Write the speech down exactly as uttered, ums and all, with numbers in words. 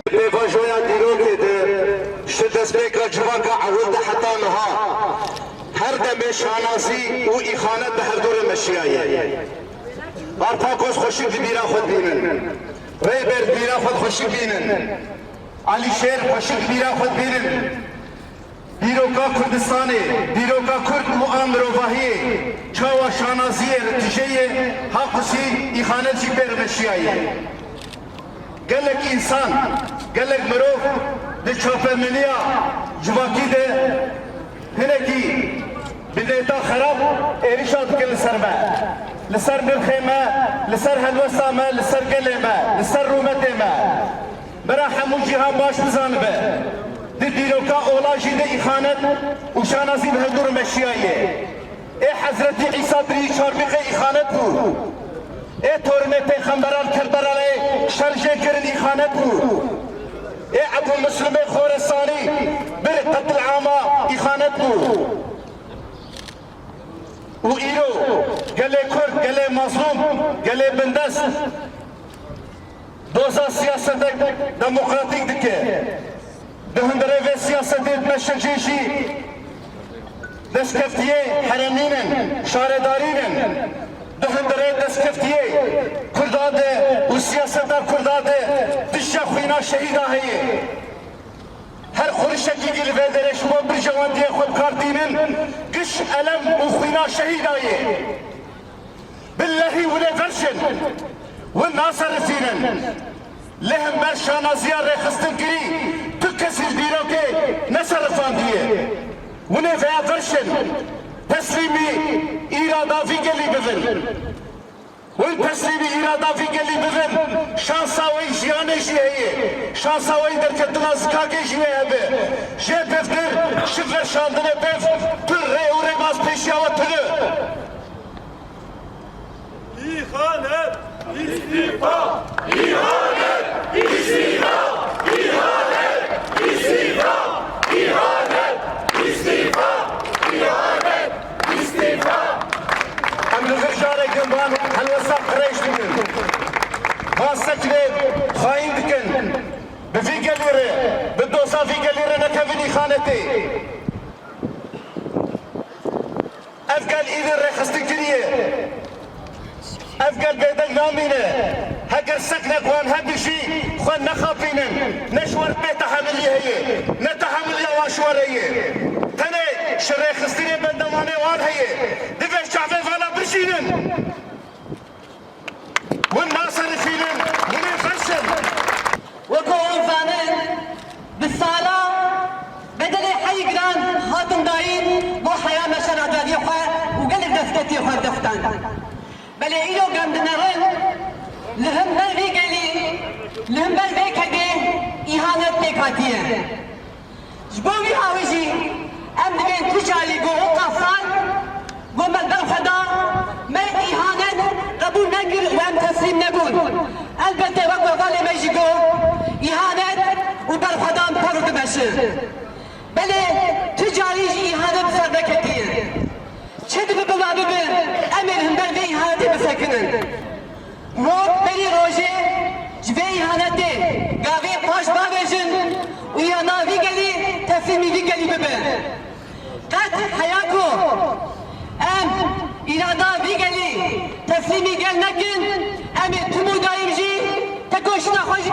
Pêvajoya dîrokê de ji destpêka civaka ewil de heta niha her demê şanazî û îxanet bi hevdû re meşiyaye. Barpakos xweşik di bîra xwe dibînin. Rêber di bîra xwe xweşik bînin. Alîşêr xweşik di bîra xwe dibînin. Dîroka Kurdistanê, dîroka Kurd û a mirovahiyê çawa şanaziyê re tije ye, ha qusî îxanet jî pê re meşiyaye. Gelek însan, gelek mirov di çapemeniya civakî de hinekî bi nêta xerab êrişa dikin li ser me, li ser nirxê me, li ser helwesta me, li ser gelê me, li ser rûmetê me. Bira hemû cîhan baş bizanibe, di dîroka ola jî de îxanet û şanazî bi hevdû re meşiyaye. Ê Hezretî Îsa dirî çarbîqê îxanet bû. Ê tornê pêxemberan Kerbelalê şer jê kirin îxanet bû. Ê Ebû Muslimê Xoresanî bir qetilama îxanet bû. Û îro gelê Kurd, gelê mazlûm, gelê bindest doza siyasetek demokratîk dike. Di hundirê vê siyasetê dimeşe cê jî destkeftiyê herêmîn in, şaredarîn in. Di hundirê destkeftiyê Kurda de û siyaseta Kurda de tişta xwîna şehîda heye. Her qurişekî li vê derê ji bo birjewendiyê xwe bi kar tînin, giş elem û xwîna şehîda ye. Billehî hûn ê verşin, hûn naserifînin. Li hember şanaziya rêxistinkirî tu kesî ji dîrokê neserifandiye. Hûn ê veya verşin, teslîmî îrada vî gelî bibin. Hûn teslîmî îrada vî gelî bibin, şansa we yî jiyanê jî heye, şansa we yî derketina zikakê jî wê hebe. Jê pêvtir ji verşandinê pêv tu rê û rêbaz pêşiya we tune. İhanet, istifa, ihanet, istifa, ihanet, istifa, ihanet, istifa, ihanet, istifa. Em li vir carekî van helwesta qirêj dikin. Van seknê xayîn dikin. Bi vî gelî re, bi doza vî gelî re nekevin îxanetê. Ev gel îdî rêxistin kiriye. Ev gel bêdeng namîne. Heger seknek wan hebî jî xwe nexapînin. Ne ji wer pê tehemilî heye, ne tehemiliya wan ji wer heye. Tenê ji rêxistinê bendewanê wan heye. Divê çavê vana bijînin. Hûn naserifînin, hûn ê verşin. Weke wan zanin, bi sala bedelê heyî giran hatin dayîn bo heya me, şaredariyê xwe û gelek destkeftiyê xwe li dest dan. Belê îro gem dinerin, li hember vî gelî, li hember vê kedê îhanet pêk hatiye. Ji bo vî awê jî em divên tu carî go oka sal go me li ber xwe da, me îhanet qebûl nekir û em teslîm nebûn. Elbetê wek wevalê me jî got, îhanet û berxwedan tev dimeşin. Belê tu carî jî îhanet bi ser neketiye. Çi dibe bila bibe, em ê li hember vê îhanetê bisekinin. Rok berî rojê ji vê îhanetê gavê paş bavêjin û îrada vî gelî teslîmî vî gelî bibe. Qet heya ku em îrada vî gelî teslîmî gel nekin, em ê tim û dayîm jî tekoşîna xwe jî